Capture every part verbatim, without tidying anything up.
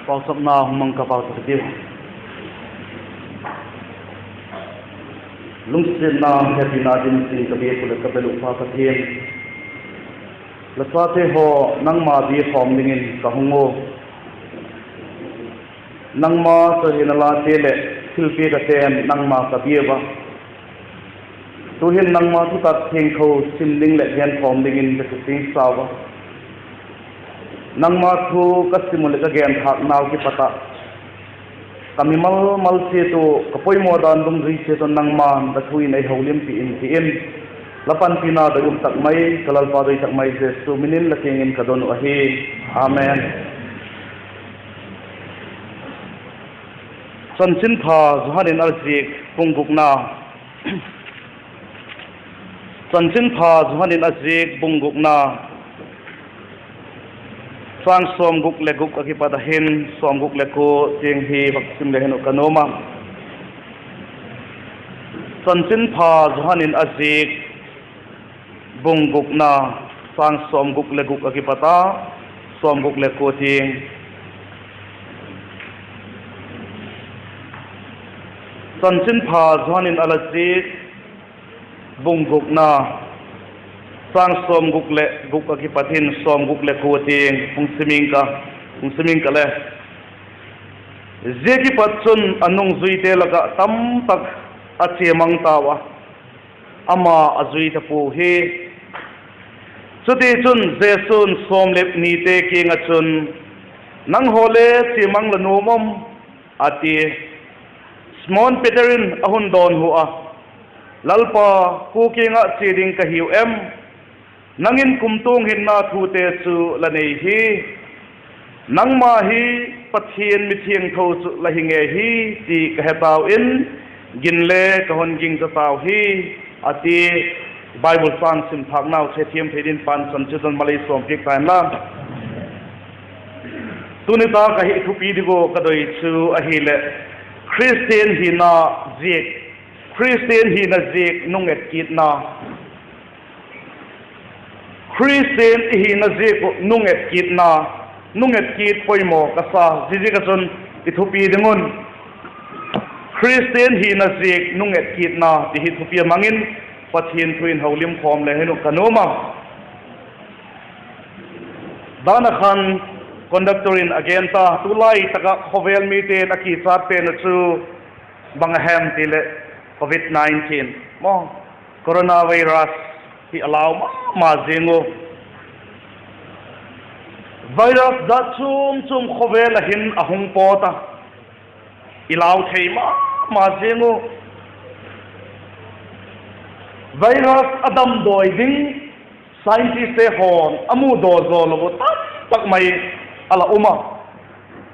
Pauchapna hung mang ka, pauchap i tiu. Lungsiatna, hepina dim zing ka biak uh leh ka bel uh Pa Pathian, la chate haw nangma biak khawm dingin ka hung u. Nangma chawihoina late leh thilpiak a ten nangma ka biau a. Tu'hin nangma thutak thiangtho sim ding leh genkhawm dingin ka kisingsa ua. Nangma thu ka sim uh leh ka genthâknau kipat ah ka mimal mal chiat uh, ka poimaw dan dungzui chiat un nangma'n la thu in ei holimpi in ti in, la panpina doi um tak mai, ka Lalpa doi tak mai Jesu min in la kiang in ka don uh ahi. Amen. Chanchinpha Johan in a ziak bung gukna. Chanchinpha Johan in a ziak bung gukna, châng sawmguk leh guk a kipat ah hin sawmguk leh kua tiang hi vak sim le hin uh ka nuam a. Chanchinpha Johan in a ziak bung gukna, châng sawmguk leh guk a kipat a sawmguk leh kua tiang. Chanchinpha Johan in a la ziak bung gukna, châng sawmguk leh guk a kipat hin sawmguk leh kua tiang hung sim ing ka, hung sim ing ka le. Zia kipat chun a nungzuite lak ah tamtak a chia mang tau a, ama a zui ta puau hi. Chutichun Jesu'n sawmlepnite kiang ah chun, Nanghaw le chia mang la nuam am? a tia. Simon Peter in a hun dawnhu a, Lalpa, kua kiang ah chia ding ka hiu em? Nang in kumtuang hinna thute chu la nei hi. Nangma hi Pathian mithiangtho chu la hi ngei hi ti ka he tau in, gin le ka hun gingcha tau hi, a ti. Bible châng sim thâknau chu thiam thei dingin Pa'n chanchin malei sawmpiak ta inla. Tuni tak ah i thupi ding uh ka doi chu ahileh, Khristian hina ziak, Khristian hina ziak nung et kitna. Khristian i hina ziak uh nung et kitna, nung et kit poimaw ka sa, ziaziak ah chun i thupi ding un, Khristian hina ziak nung et kitna ti hi thupi a mang in Pathian thu in holim khawm le hin uh ka nuam a. Dan a khan conductor in a gen ta, tulai tak ah khawvel mite'n a kichat pen uh chu bang a hem ti leh covid nineteen maw, coronavirus hi a lau ma ma ziang u. Virus jat chuam chuam khawvel ah hin a hung pawt a, i lau thei ma ma ziang u. Virus a damdawi ding scientistte haw'n a mudaw zaw lo uh tamtak mai a la um a.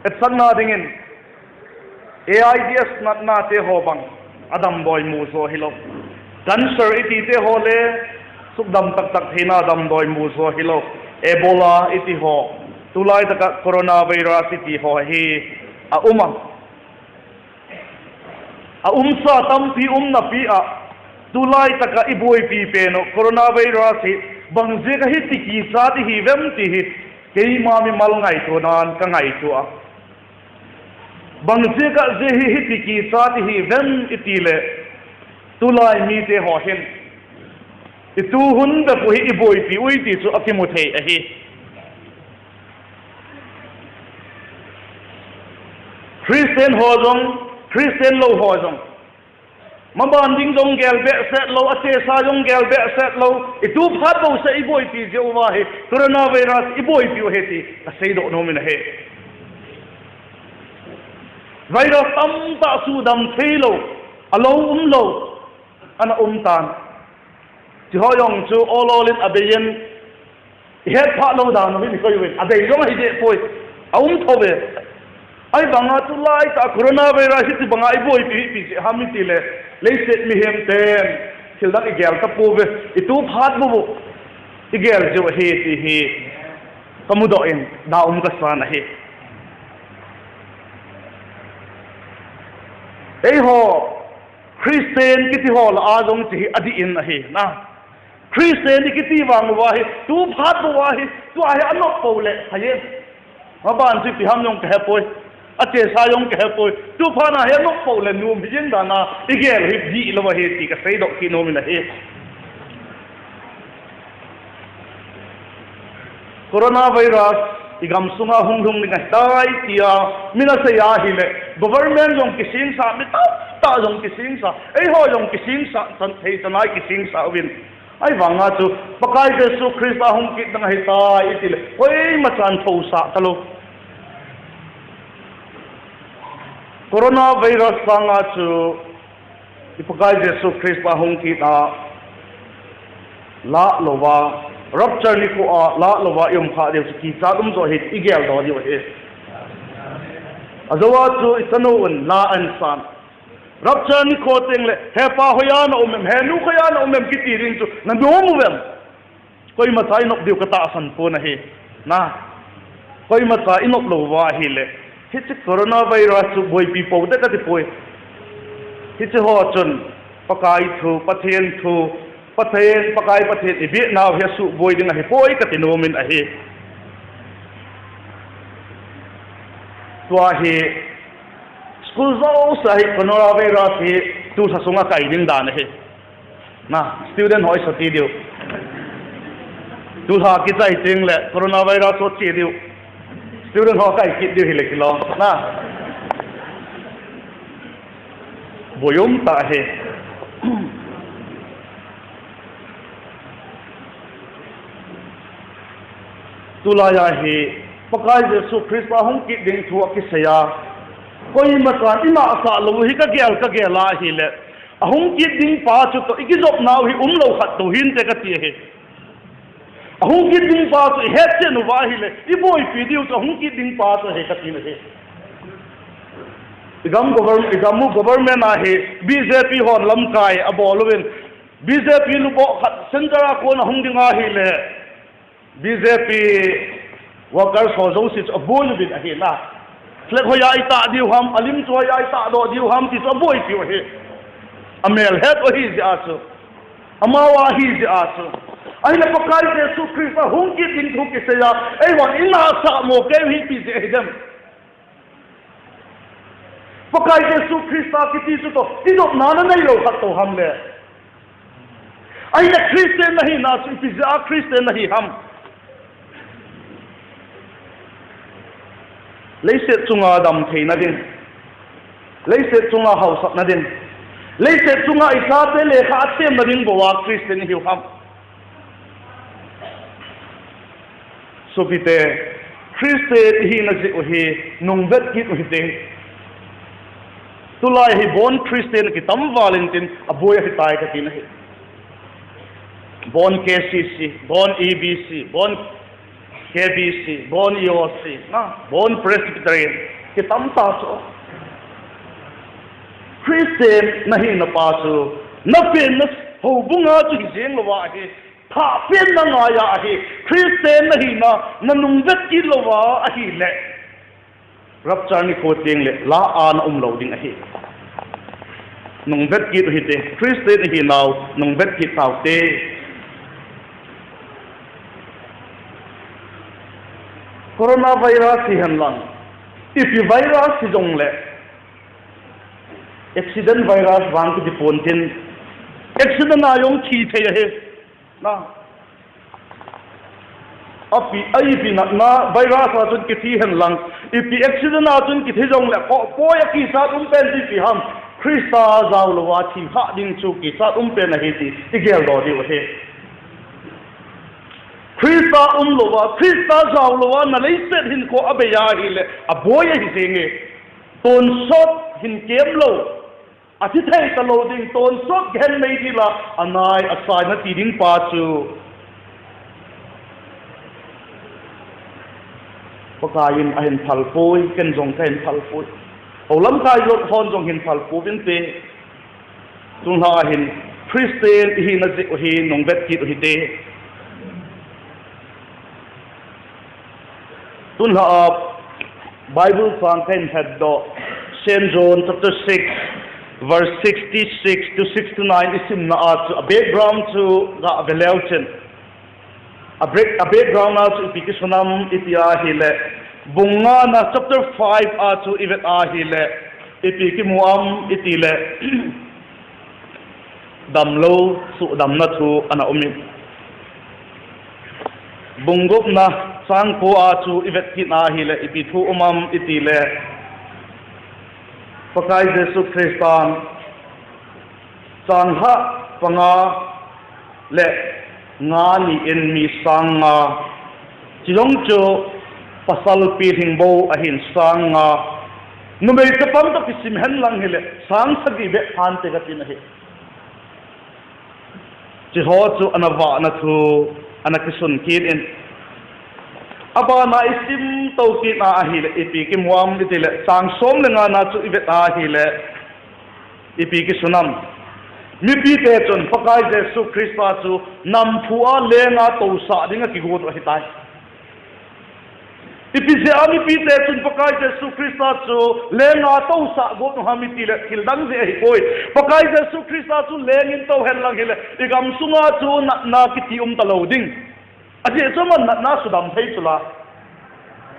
Etsakna dingin AIDS natnate haw bang a damdawi mu zaw hilo. Cancer i tite haw le sukdam taktak theina damdawi mu zaw hilo. Ebola i ti haw, tulai tak ah coronavirus i ti haw hi a um a. A umsa tampi umnapi ah, tulai tak ah i buaipi pen uh coronavirus hi bangziak ah hiti kichat i hi vem ti hi keima mimal ngaituana'n ka ngaitua a. Bangziak ah zia hi hiti kichat i hi vem i ti leh, tulai mite haw hin i tu hun bep uh hi i buaipi ui ti chu a kimu thei ahi. Khristian haw zong, Khristian lo haw zong, maban ding zong gel behseh lo, a chesa zong gel behseh lo, i tu phat bo seh i buaipi zia uh a hi, coronavirus i buaipi uh hi ti ka seidoh nuam in ahi. Virus tamtak chu dam theilo, a lo um lo, ana um ta'n. Chi haw zong chu awl awl in a bei in, i het phâk lo dan uh hi ni koi uvin, a bei zong ahi deh puai, a um tho ve. Ahi bang a tulai tak coronavirus hi ti bang a i buaipi hi ti zia ham i ti leh, leiset mihingte'n thil dang i gel ta pua ve, i tu phat bo uh i gel ziau ahi ti hi ka mudaw in da um ka sa'n ahi. Eihaw Khristian kiti haw lah a zong chi hi a di in ahi na. Khristian i kiti vang ua hi tu phat bo a hi, tua hi a nop po leh hai e. A ban chu ipi ham zong ka he puai. A chesa zong ka he puai. Tu phat a he nop po leh nuam hi ziang dan a i gel hi diklo ahi ti ka seidok kit nuam in ahi. Coronavirus i gam sung a hung lhung ding ahi tai ti a mi'n a sei ahileh, government zong kisingsa, mi tamtak zong kisingsa, eihaw zong kisingsa, chan thei chan a i kisingsa uvin. Ahi vang a chu Pakai Jesu Khrista hung kit ding ahi tai i ti leh koimacha'n thosak talo. Coronavirus sâng a chu i Pakai Jesu Khrista hung kit a lâk lo a, rapture nikhua a lâk lo a i um kha diu chu kichat um zaw hi i geldaw diu ahi. A zo a chu i chanu un la an san. Rapture nikhua tiang leh, he pa, hoi a na um em, he nu, hoi a na um em kiti ding chu na nuam u em? Koimacha i nop diu ka tahsan pua'n ahi. Na, koimacha i nop lo ua ahileh, hiche coronavirus chu buaipi po de ka ti puai. Hiche haw chun Pakai thu, Pathian thu, Pathian, Pakai Pathian i biaknau hi a sukbuai ding ahi puai ka ti nuam in ahi. Tua hi school zosia hi coronavirus hi tu thla sung a kai ding dan ahi. Na, student haw i sa ti diu. Tu thla kichai ting leh coronavirus haw chia diu. Student haw kai kit diu hileh kilawm na. Buai um ta hi. Tulai a hi Pakai Jesu Khrista hung kit ding thu a kisei a, koimacha'n i nasa lo hi ka gel, ka gel ahileh, a hung kit ding pa chu tawh i kizopnau hi um lo khat to hinte ka ti ahi. A hung kit ding pa chu i hetchian uva ahileh i buaipi diu chu a hung kit ding pa chu ahi ka ti ahi. I gam govern-, i gam u government a hi BJP haw'n lamkai a bawl uvin, BJP lubo khat centre a kuan a hung ding ahileh BJP workers haw zosia chu a buai uvin ahi na. Flag hoi a i tâk diu ham, a lim chu hoi a i tâkdok diu ham ti chu a buaipiu ahi. A mêl het u ahi zia chu, amau ahi zia chu. Ahileh Pakai Jesu Khrista hung kit ding thu kisei a, eihaw'n i nasa maw kei hi ti zia ahi dem? Pakai Jesu Khrista kiti chu tawh i dopna na neilo khat to ham le? Ahileh Khristian na hina chu ipi zia a Khristian na hi ham? Leiset chung a dam theina ding, leiset chung a hausakna ding, leiset chung a i chate lekha a sêmna ding bo a Khristian i hiu ham? Suapite, Khristian i hina zia uh hi nungvet kit uh hite. Tulai hi born Christian kitam val intin a buai ahi tai ka ti'n ahi. Born KCC, born EBC, born KBC, born EOC, na, born Presbyterian, kitam ta chu. Khristian na hina pa chu, na pianna houbung a chu hi ziang lo a ahi, thah pianna ngai a ahi. Khristian na hina na nungvet kit lo a ahileh, rapture nikhua tiang leh la a na um lo ding ahi. Nungvet kit uh hite, Khristian i hinau nungvet kit taute. Coronavirus hi hen lang, ipi virus hi zong leh, accident virus vang kiti pua'n tin, accident a zong thi thei ahi. Na, a pi, a ipi natna virus a chun kithi hen lang, ipi accident a chun kithi zong leh, kawkpawi a kichat um pen chu ipi ham? Khrista zau lo a thi kha ding chu kichat um pen ahi ti i geldaw diu ahi. Khrista um lo a, Khrista zau lo a na leiset hinkhua a bei a hileh a buai ahi zing e. Tonsawt hin kem lo, a thi thei talo ding, tonsawt gen mei dil a, a nai a saina ti ding pa chu Pakai in a hin phal puai, ken zong ka hin phal puai. Ho lamkai lo haw'n zong hin phal puau inte. Tulai hin Khristian i hina zia uh hi nungvet kit uh hite. Tulai a Bible châng ka hin hetdok, Saint John chapter six, verse sixty-six to sixty-nine i simna a chu a background chu ga ve leu chin, a back, a background a chu ipi kisun am i ti ahileh, Bung ngana chapter five a chu i vet ahileh, ipi kimu am i ti leh, damlo, sukdamna thu ana um in. Bung gupna châng kua a chu i vet kit ahileh, ipi thu um am i ti leh, Pakai Jesu Khrista'n châng khat panga leh nga ni in mi sâng nga, chi zong chu pasal pilhing bo ahi'n sâng nga, numei chapang tawh kisim hen lang hileh sâng sagi bep phante ka tin ahi. Chi haw chu ana vâkna thu ana kisun kit in, a bana i sim to kitna ahileh ipi kimu am i ti leh, châng sawm le ngana chu i vet ahileh, ipi kisun am? Mipite chun Pakai Jesu Khrista chu namphu a leng a tosah ding ah kiguat uh ahi tai. Ipi ziak a mipite chun Pakai Jesu Khrista chu leng a tosah guat uh ham i ti leh, thil dang zia ahi puai. Pakai Jesu Khrista chu leng in to hen lang hileh i gam sung a chu natna kiti um talo ding. A ziak chu aman natna sudam thei chu la,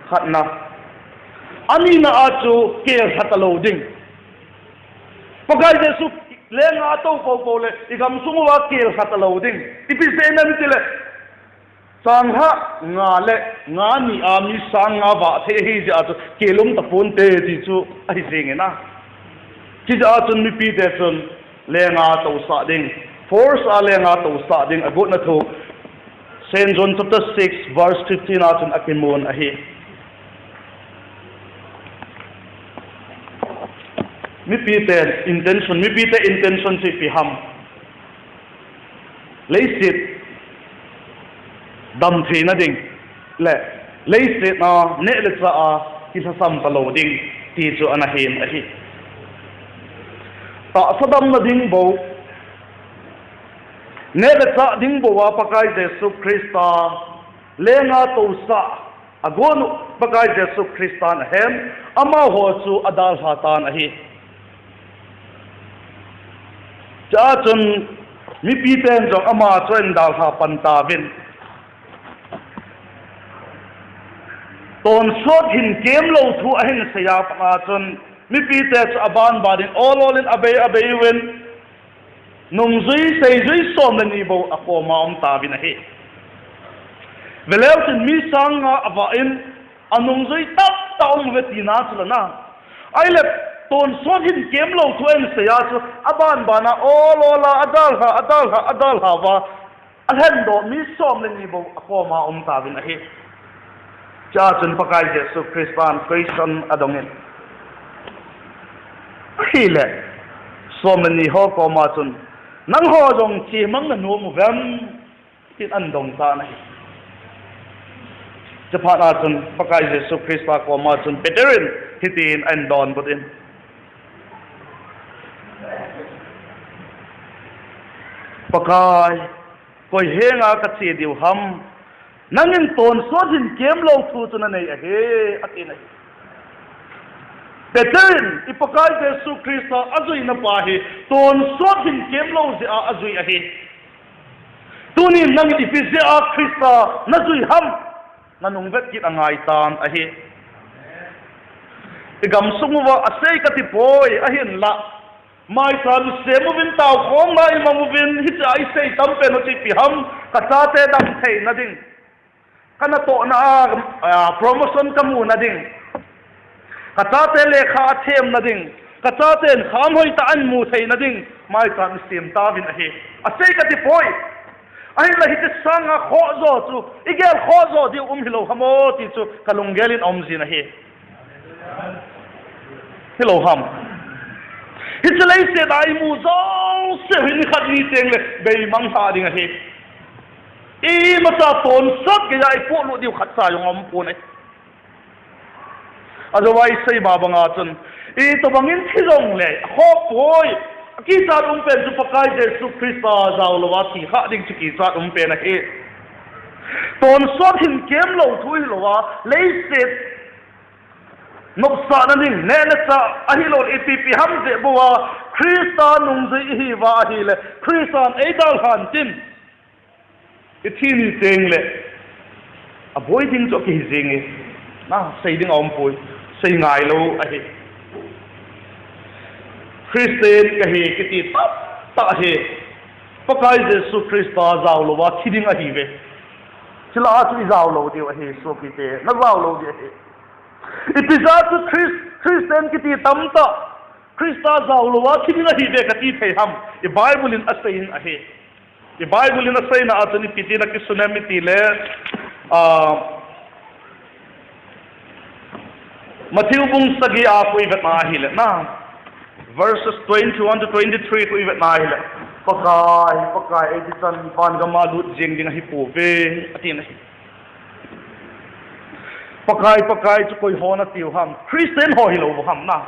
khatna. A nina a chu kêl tha talo ding. Pakai Jesu leng a to po po leh i gam sung ua kêl tha talo ding. Ipi ziak in i ti leh, châng khat nga leh nga ni a mi sâng nga vâk thei ahi ziak a chu kêl um ta puante ti chu ahi zing in a. Ziak a chun mipite chun leng a tosah ding, force a leng a tosah ding a guatna thu Saint John chapter six verse fifteen a chun a kimun ahi. Mipite intention, mipite intention chu ipi ham? Leisiat dam theina ding leh leisiat a neh le chah a kilhasam talo ding ti chu ana hin ahi. Tahsa damna ding bo, neh le chah ding bo a Pakai Jesu Khrista leng a tosah a guan uh Pakai Jesu Khrista'n a hem, amau haw chu a dâlha ta'n ahi. Chua chun mipite'n zong ama chu a hin dâlha pan tau in, tawnsawt hin kêmlo thu a hin sei a pat a chun, mipite chu a ban ban in awl awl in a bei a bei un, nungzui seizui sawm le ni bo a kawm a um tau in ahi. Ve leu chun mi sâng nga a vâk in, a nungzui tak tak um ve tina chu la na. Ahileh, tawnsawt hin kêmlo thu a hin sei a chu a ban ban a awl awl a, a dâlha, a dâlha, a dâlha ua, a lhendaw mi sawm le ni bo a kawm a um tau in ahi. Chua chun Pakai Jesu Khrista'n question a dong in, ahileh, sawm le ni haw kawm a chun, nanghaw zong chia mang na nuam u vem? tin an dong ta'n ahi. Chuphat a chun Pakai Jesu Khrista kawm a chun Peter in hitin a hin dawnbut in, Pakai, koi heng a ka chia diu ham? Nang in tawnsawt hin kêmlo thu chu na nei ahi, a ti'n ahi. Peter in i Pakai Jesu Khrista a zuina pa hi tawnsawt hin kêmlo zia a a zui ahi. Tuni'n nang in ipi zia a Khrista na zui ham? Na nung vet kit a ngai ta'n ahi. I gam sung ua a sei ka ti puai, ahinla, maicham i sêm uvin, taukhawmna i mang uvin, hichia i sei tam pen uh chu ipi ham? Ka chate dam theina ding, ka natna a, a, promotion ka muna ding, ka chate lekha a thêmna ding, ka chate'n kham hoi tak a mu theina ding, maicham i sêm tau in ahi, a sei ka ti puai. Ahinla hiche sâng a khawk zaw chu i gel khawk zaw diu um hilo ham aw ti chu ka lunggel in a um zing ahi. Hilo ham? Hiche leiset a i mu zosia hi ni khat ni tiang leh beimang tha ding ahi. I masa tawnsawt gei a i puaklut diu khat cha zong a um pua'n ahi. A zo a i sei ma bang a chun, i tawhbang in thi zong leh a khawk puai. A kichat um pen chu Pakai Jesu Khrista zau lo a thi kha ding chu kichat um pen ahi. Tawnsawt hin kêmlo thu hilo a, leiset nopsakna ding, neh le chah ahiloleh ipi ipi ham zia bo a, Khrista nungzui i hi ua ahileh Khrista'n ei dâlhan tin, i thi ni tiang leh a buai ding chu a kihi zing e. Na, sei ding a um puai, sei ngailo ahi. Khristian ka hi kiti tamtak hi Pakai Jesu Khrista zau lo a thi ding ahi ve. Chuleh chu i zau lo diu ahi, suapite, na zau lo di ahi. Ephesa chu Khris-, Khristian kiti tamtak Khrista zau lo a thi ding ahi ve ka ti thei ham? I Bible in a sei in ahi. I Bible in a seina ah chun ipi tin a kisun em i ti le, a, Matthew bung sagi a khu i vetna ahileh na, verses twenty-one to twenty-three khu i vetna ahileh, Pakai, Pakai, ei dichan van gam a lut ziang ding ahi puau ve, a ti'n ahi. Pakai, Pakai chu koi haw na tiu ham? Khristian haw hilo u ham na?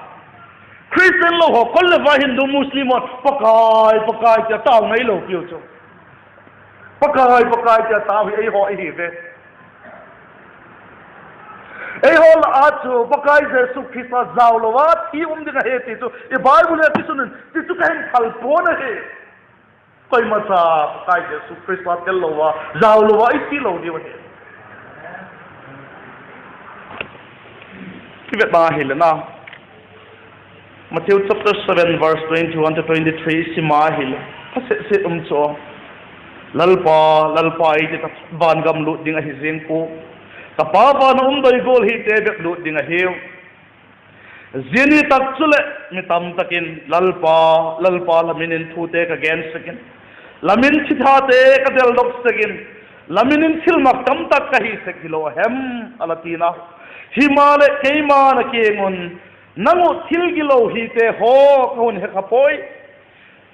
Khristian lo haw, kol le vai, Hindu, Muslim haw, Pakai, Pakai tia tau ngai lo piu chu. Pakai, Pakai tia tau hi ei haw i hi ve. Ei haw lah a chu Pakai Jesu Khrista zau lo a thi um ding ahi ti chu i Bible in a kisun in, ti chu ka hin phal pua'n ahi. Koima cha Pakai Jesu Khrista tel lo a, zau lo a i thi lo diu ahi. I vetna ahileh na, Matthew chapter seven verse twenty-one to twenty-three i sim a ahileh, a sese um chu, Lalpa, Lalpa ei ti ta, van gam lut ding ahi zing pua, ka Pa van a um doi gual hite bep lut ding ahiu. Zia ni tak chuleh mi tam tak in, Lalpa, Lalpa, la min in thute ka gen sek in, la min in thithate ka deldok sek in, la min in thilmak tam tak ka hi sek hilo a hem, a la ti'n a. Himaleh keima'n a kiang un, nang uh thil gilo hite haw ka hun he kha puai,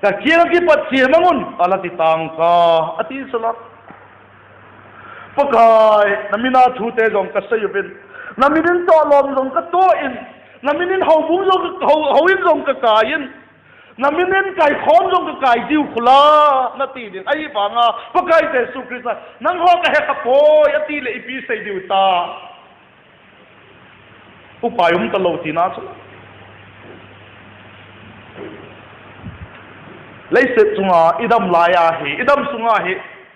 ka kiang ah kipat chia mang un, a la ti ta'ng ka, a ti sala. Pakai, na min a thute zong ka sei u in, na min in tawhlawm zong ka tua in, na min in houbung zong ka, hou, houin zong ka kai in, na min in kaikhawm zong ka kai diu khu la, na ti ding ahi vang a, Pakai Jesu Khrista, nang haw ka he kha puai, a ti leh ipi sei diu ta? Upai um talo tina chu. Leiset chung a i dam lai ahi, i dam sung a hi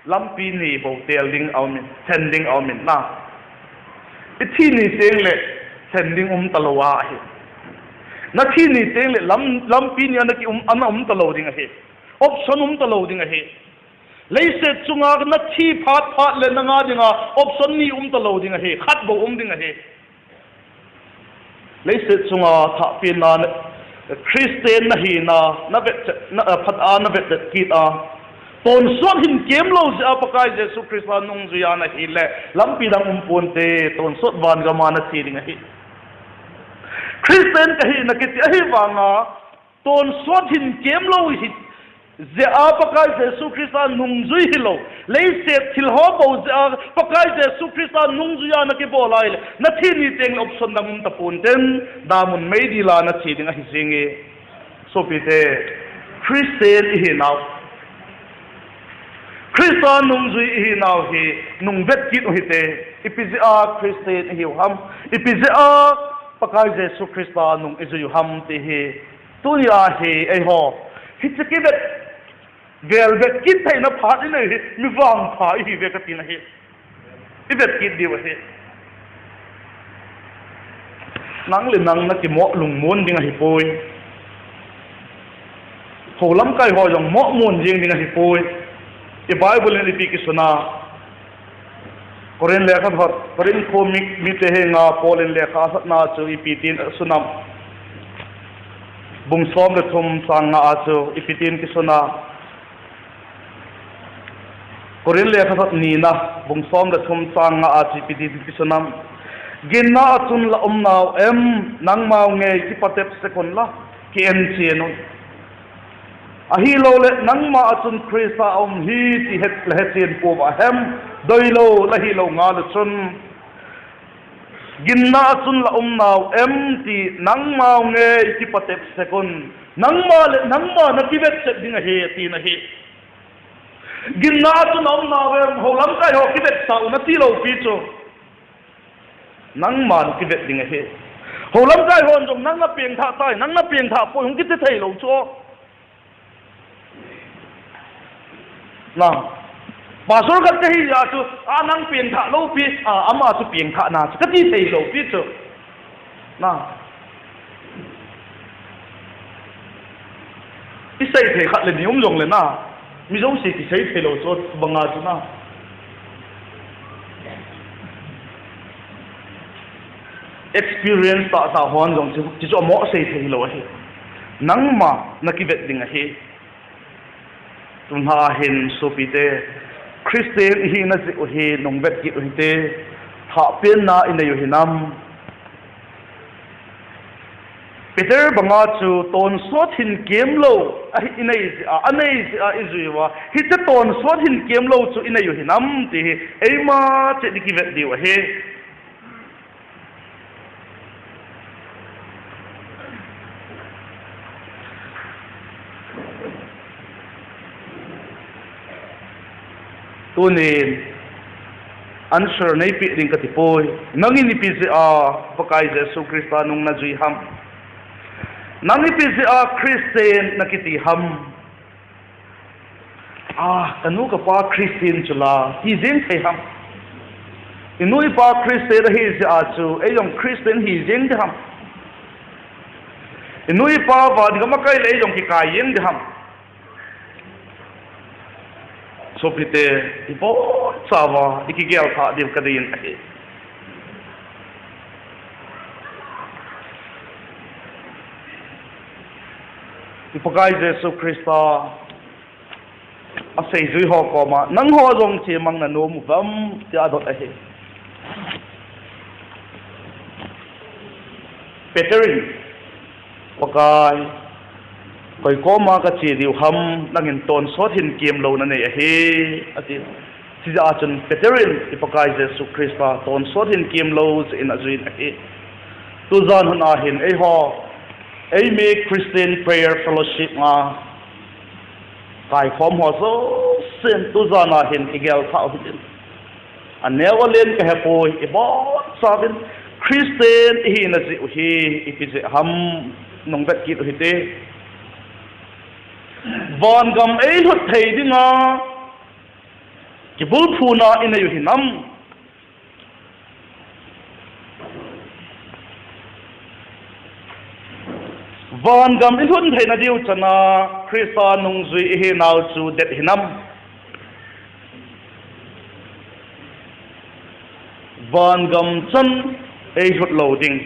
lampi ni bo tel ding a um in, thlen ding a um in na. I thi ni tiang leh thlen ding um talo ahi. Na thi ni tiang leh lam, lampi ni a na ki um, a na um talo ding ahi. Option um talo ding ahi. Leiset chung a na thi phat phat leh nang a ding a option ni um talo ding ahi, khat bo um ding ahi. Leiset chung a thahpianna, Khristian na hina, na vet, na, phat a na vet vet kit a, tawnsawt hin kêm lo zia a Pakai Jesu Khrista nungzui a na hileh lampi dang um pua'nte, tawnsawt van gam a na chia ding ahi. Khristian ka hi na kiti ahi vang a, tawnsawt hin kêm lo hi zia a Pakai Jesu Khrista nungzui hilo, leiset thil haw bo zia a Pakai Jesu Khrista nungzui a na kibawl lai leh na thi ni tiang leh option dang um ta pua'nten, damun mei dil a na chia ding ahi zing e. Suapite, Khristian i hinau, Khrista nungzui i hinau hi nung vet kit uh hite. Ipi zia a Khristian i hiu ham? Ipi zia a Pakai Jesu Khrista nung i zui uh ham ti hi tuni a hi ei haw, hiche kivet, vêl vet kit theina phat i nei hi mi vangpha i hi ve ka ti'n ahi. I vet kit diu ahi. Nang leh nang na kimawh lungmuan ding ahi puai. Ho lamkai haw zong mawhmuan ziang ding ahi puai. I Bible in ipi kisun a, Korinth lekhathot, Korinth khua mi, mite henga Paul in lekha a satna chu ipi tin a sun am? Bung sawm leh thum châng nga a chu ipi tin kisun a? Korinth lekhathot nina, bung sawm leh thum châng nga a chu ipi tin kisun am? Ginna ah chun la um nau em? Nangmau ngei kipatep sek unla, ki-en chian un. Ahiloleh nangma ah chun Khrista a um hi ti het, la hechian puau a hem? Doilo la hilo ngal uh chun. Ginna ah chun la um nau em ti nangmau ngei kipatep sek un. Nangma leh nangma na kivet sek ding ahi, a ti'n ahi. Ginna ah chun a um nau em? Ho lamkai haw kivetsau na ti lo pi chu. Nangma na kivet ding ahi. Ho lamkai haw'n zong nang na piangthak tai, nang na piangthak puai, hung kiti theilo chu. Na, Pastor khat ka hi a chu, a nang piangthak lo pi, a, ama chu piangthakna chu ka ti theilo pi chu. Na, i sei thei khat leh ni um zong leh na, mi zosia kisei theilo chu bang a chu na. Experience tasa hon zong chu, chu a maw sei theilo ahi. Nangma na kivet ding ahi. Tuna hin suapite, Christian i hina zia uh hi nung vet kit uh hite, thahpianna i nei uh hinam? Peter bang a chu tawnsawt hin kiamlo ahi i nei zia, a nei zia i zui ua, hiche tawnsawt hin kiamlo chu i nei uh hinam ti hi eima chiat i kivet diu ahi. Tunin answer nei piak ding ka ti puai. Nang in ipi zia a Pakai Jesu Khrista nung na zui ham? Nang ipi zia a Christian na kiti ham? A, ka nu ka pa Christian chu la ti ziang thei ham? I nu i pa Christian ahi zia a chu ei zong Christian hi ziang di ham? I nu i pa van gam a kai leh ei zong kikai ziang di ham? Suapite, i bawlchau a i kigel thak diu ka ding ahi. I Pakai Jesu Khrista a seizui haw kawm a, nanghaw zong chia mang na nuam u vem, ti a dot ahi. Peter in, Pakai, koi kawm a ka chia diu ham, nang in tawnsawt hin kiamlo na nei ahi, a ti. Zia a chun Peter in i Pakai Jesu Khrista tawnsawt hin kiamlo zia in a zui in ahi. Tuzan hun a hin eihaw, ei mi Christian Prayer Fellowship a kaikhawm haw zosia'n tuzan a hin kigel thak u hitin, a neu a lian ka he puai, i bawlchau in Christian i hina zia uh hi ipi zia ham, nung vet kit u hite. Van gam ei lhut thei ding a kibulphuna i nei uh hinam? Van gam i lhut theina diu chan a Khrista nungzui i hinau chu det hinam? Van gam chan ei lhut lo ding,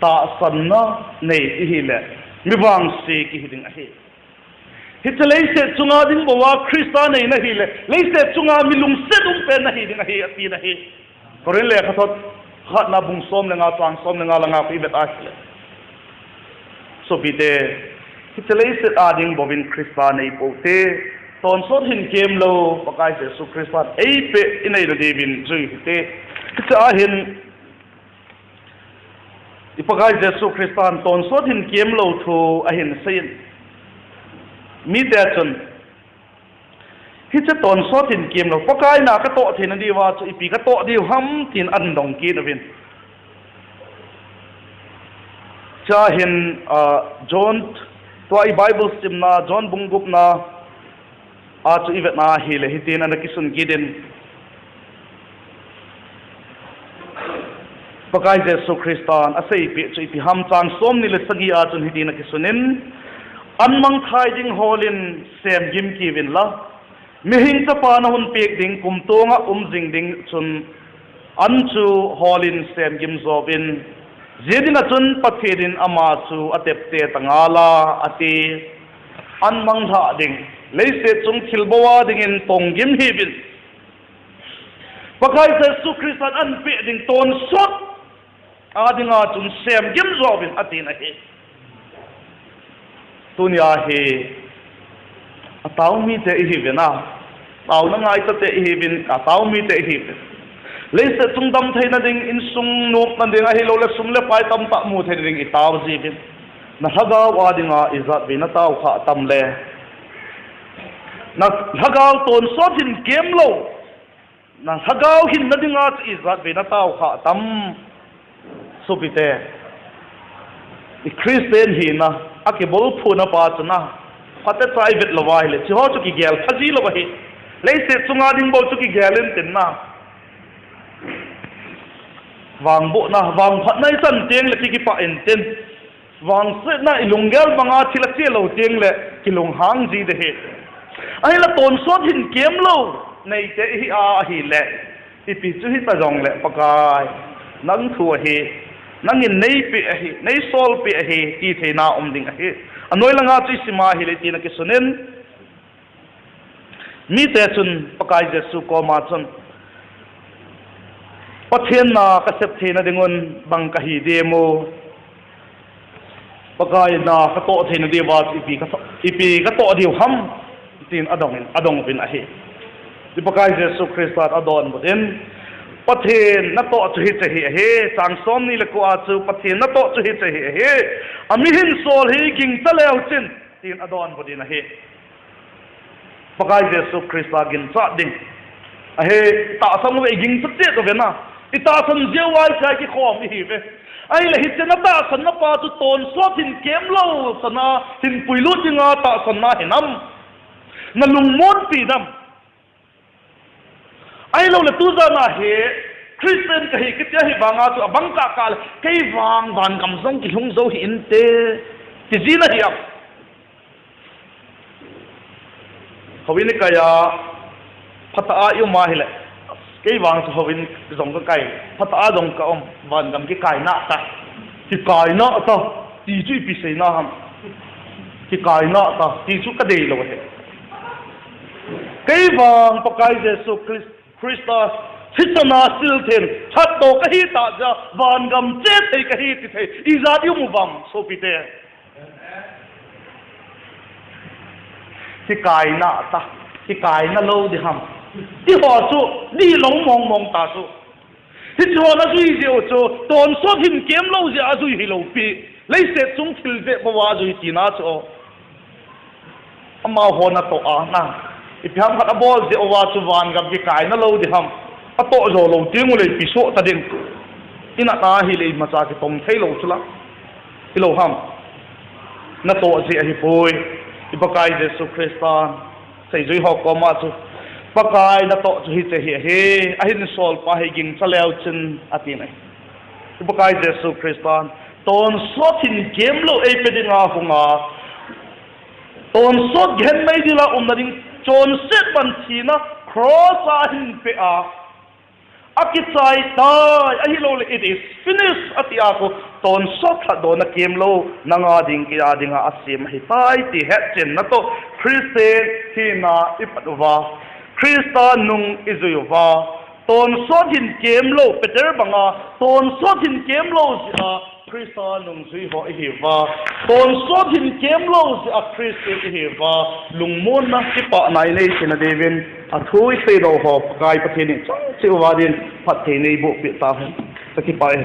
tahsanna nei i hileh, mi vangsiat i hi ding ahi. Hiche leiset chung a ding bou a Khrista nei na hileh, leiset chung a mi lungsiat um pen na hi ding ahi, a ti na hi. Korinth lekhathot khatna bung sawm le nga chang sawm le nga langa i vet a hileh, suapite, hiche leiset a ding bou in Khrista nei pote, tawnsawt hin kiamlo Pakai Jesu Khrista'n ei pe i nei lo diu in zui hite. Hiche a hin i Pakai Jesu Khrista'n tawnsawt hin kiamlo thu a hin sei in, mite chun, hiche tawnsawt hin kiamlo, Pakai na ka tawh theina diu a chu ipi ka tawh diu ham, tin an dong kit uvin. Chua hin, a, John, tua i Bible simna John bung gupna a chu i vetna hileh hitin ana kisun kit in, Pakai Jesu Khrista'n a seipiak chu ipi ham, chang sawmni le sagi a chun hitin a kisun in, an mangthai ding hawl in sêm gim kiu inla, mihing Chapa na hun piak ding kumtuang ah um zing ding chun an chu hawl in sêm gim zaw in, zia ding ah chun Pathian in ama chu a tepte ta ngal a, a ti. An mangthai ding, leiset chung thilbawl a dingin tong gim hiu in, Pakai Jesu Khrista'n an piak ding tawnsawt a ding a chun sêm gim zaw in, a ti'n ahi. Tuni a hi a tau mite i hiu in a, tauna ngaichate i hiu in, a tau mite i hiu in. Leiset chung dam theina ding, insung nuamna ding ahiloleh sum leh pai tamtak mu theina ding i tau ziu in. Na thagau a ding a i zatveina tau kha tam le? Na thagau tawnsawt hin kiam lo, na thagau hinna ding a chu i zatveina tau kha tam? Suapite, i Khristian hina a kibulphuna pa chun a, phatecha i vet lo a hileh, chi haw chu kigel pha zilo ahi. Leiset chung a ding bo chu kigel intin na, vangbohna, vangphatna i chan tiang leh ki, kipah intin, vangsiatna i lunggel bang a thil a chia lo tiang leh kilunghang zi de hi. Ahinla tonsawt hin kêm lo neite i hi a, ahileh, ipi chu hita jongleh Pakai, nang thu ahi, nang in nei pe ahi, nei sawlpi ahi ti theina um ding ahi. A nuai lang a chu i sim a hileh tin a kisun in, mite chun Pakai Jesu kawm a chun, Pathian na ka sep theina ding un bang ka hi diam u? Pakai na ka tawh theina diu a chu ipi ka tawh, ipi ka tawh diu ham? tin a dong in, a dong uvin ahi. I Pakai Jesu Khrista'n a dawnbut in, Pathian na tawh chu hiche hi ahi, chang sawmni leh kua a chu Pathian na tawh chu hiche hi ahi, a mi hin sawl hi gingcha leu chin, tin a dawnbut in ahi. Pakai Jesu Khrista ginchat ding ahi. Tahsan u ve, i gingcha chiat u ve na. I tahsan ziau a i kikhawm i hi ve. Ahileh hiche na tahsanna pa chu tonsawt hin kêm lo sana hin puilut ding a tahsanna hi nam? Na lungmuanpi nam? Ahiloleh tu zan a hi Khristian ka hi kiti ahi vang a chu a bang kâ kâ leh kei vang vangam zong kilhung zo hi inte, ti zing ahi am? Houin i kai a, phatah a i um a hileh, kei vang chu houin zong ka kai, phatah a zong ka um, vangam kikaina ta, kikaina ta, ti chu ipi seina ham? Kikaina ta ti chu ka deilo ahi. Kei vang Pakai Jesu Khris-, Khrista thisan a sil then that tawh ka hi ta zia, vangam che thei ka hi ti thei i zat i um u vem suapite? Kikaina ta, kikaina lo di ham? Ti haw chu, di lo mawng mawng ta chu. Hiche haw a zui ziau chu tonsawt hin kêm lo zia a zui hilo pi, leiset chung thil zia bo a zui tina chu. Amau haw na tawh a na, ipi ham khat a bawl zia a chu vangam kikaina lo di ham? A tawh zaw lo tiang u leh ipi suak ta ding? I natna hileh i macha kitong theilo chu la, hilo ham? Na tawh zia ahi puai. I Pakai Jesu Khrista'n seizui haw kawm a chu, Pakai na tawh chu hiche hi ahi, a hin sawlpa hi gingcha leu chin, a ti'n ahi. I Pakai Jesu Khrista'n tonsawt hin kêm lo ei pe ding a hung a, tonsawt gen mai dil a umna ding, chonset ban thina cross a hin pe a, a kichai tai, ahiloleh it is finished a ti a khu, tonsawt khat dawn a kêm lo, nang a ding kei a ding a a siam ahi tai ti hetchenna tawh Khristian hina i pat u a, Khrista nung i zui u a, tonsawt hin kêm lo, Peter bang a tonsawt hin kêm lo zia a Khrista nungzui haw i hi u a, tonsawt hin kêm lo zia a Khristian i hi u a, lungmuanna kipakna i nei theina dingin a thu i seidaw haw Pakai Pathian in chang chiu a dingin phatthei nei buak piak ta hen. Ka kipak e.